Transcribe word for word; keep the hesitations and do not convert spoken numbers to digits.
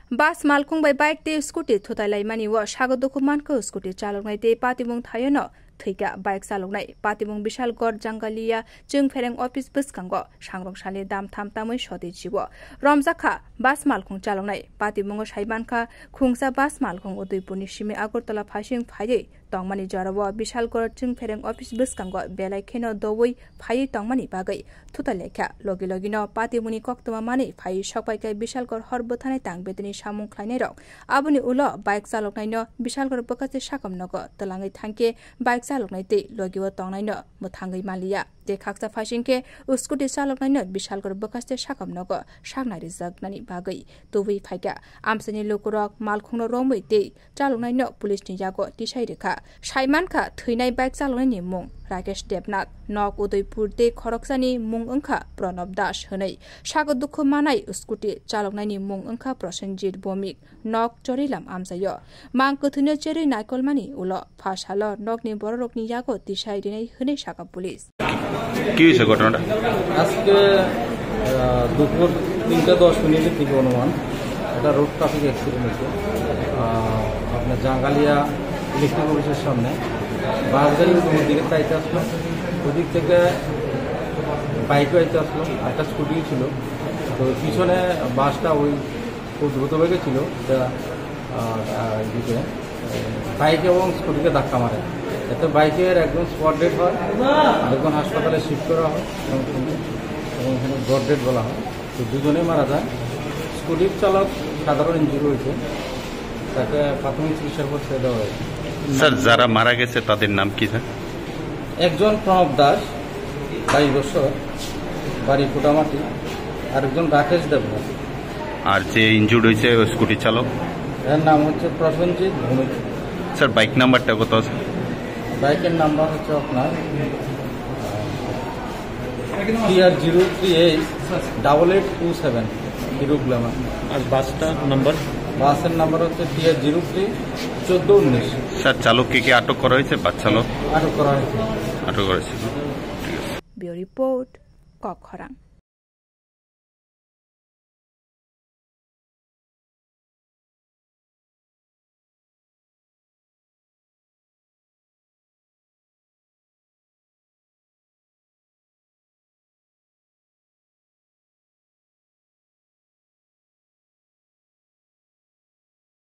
Bus malkhung bai bike tei scooty thutai laimani o sago dukhu mankha scooty chaloknai tei patimung thaiono thwikha bike chaloknai. Patimung Bishalgarh Jangalia chwngphereng office bwskango sangrong sali dam tham tamwi soti chibo romjakha bus malkhung chaloknai. Patimungo sai mankha khungsa bus malkhung Udaipurni simi Agartala phaising phaiwi tongmani jorao Bishalgarh chwngphereng office bwskango belai kheno doui phaiwi tongmani bagwi thuta lekha. Logi logino patimungni koktwma manwi phaiwi sokpaikha Bishalgarh hor bwthanai tang betini samung khlainairok. Aboni ulo bike chaloknaino Bishalgarh bwkhaste sakam nogo twlangwi thangkhe bike chaloknai tei logio tongnaino mwthangwi manliya. Tei khaksa phaisingkhe scooty chaloknaino Bishalgarh bwkhaste sakam nogo saknai rijaknani bagwi tubui phaikha. Amchaini lukurok malkhungno romwi tei chaloknaino police ni yago tisai rwkha. Saimankha thwinai bike chaloknaini mung Rakesh Debnath, nok Udaipur tei khoroksani mung wngkha Pranab Das hwnwi. Sago dukhu manai scooty chaloknaini mung wngkha Prosenjit Bomik, nok Chorilam amchaio. Mang kwthwino cherwi naikolmani ulo pha salo nokni bororokni yago tisai rinai hwnwi sakha police. কি হৈছে ঘটনাটা? আজকে, আহ, দুপুর তিনটা দশ মিনিটের দিকে অনুমান একটা রোড ট্রাফিক অ্যাক্সিডেন্ট হয়েছে। আহ, আপনার জাঙ্গালিয়া ইলেকট্রিক অফিসের সামনে বাস গাড়ি ওর দিকে চাইতে আসলো, ওদিক থেকে বাইকও আইতে আসলো, একটা স্কুটি ছিল। তো পিছনে বাসটা ওই খুব দ্রুত বেগে ছিল, যা, আহ, আহ, ইদিকে, আহ, বাইক এবং স্কুটিকে ধাক্কা মারে। এতে বাইকের একজন স্পট ডেড হয়, আরেকজন হাসপাতালে শিফট করা হয় এবং, এবং এখানে ব্রড ডেড বলা হয়। তো দুজনেই মারা যায়। স্কুটির চালক সাধারণ ইনজুরি হয়েছে, তাকে প্রাথমিক চিকিৎসার পর ছেড়ে দেওয়া হয়েছে। স্যার, যারা মারা গেছে তাদের নাম কি, স্যার? একজন প্রণব দাস, বাইশ বছর, বাড়ি কুটামাটি, আরেকজন রাকেশ দেবনাথ। আর যে ইনজুর্ড হয়েছে ওই স্কুটি চালক? এর নাম হচ্ছে প্রসেনজিৎ ভৌমিক। স্যার, বাইক নাম্বারটা কত আছে? বাইকের নাম্বার হচ্ছে আপনার TR zero three eight double eight two seven, Hero Glamour. আর বাসটার নাম্বার? বাসের নাম্বার হচ্ছে টিআর জিরো থ্রি চোদ্দ উনিশ। স্যার, চালককে কি আটক করা হয়েছে? বাস চালক? আটক করা হয়েছে। আটক করা হয়েছে। ঠিক আছে। Bureau Report, Kokkhorang.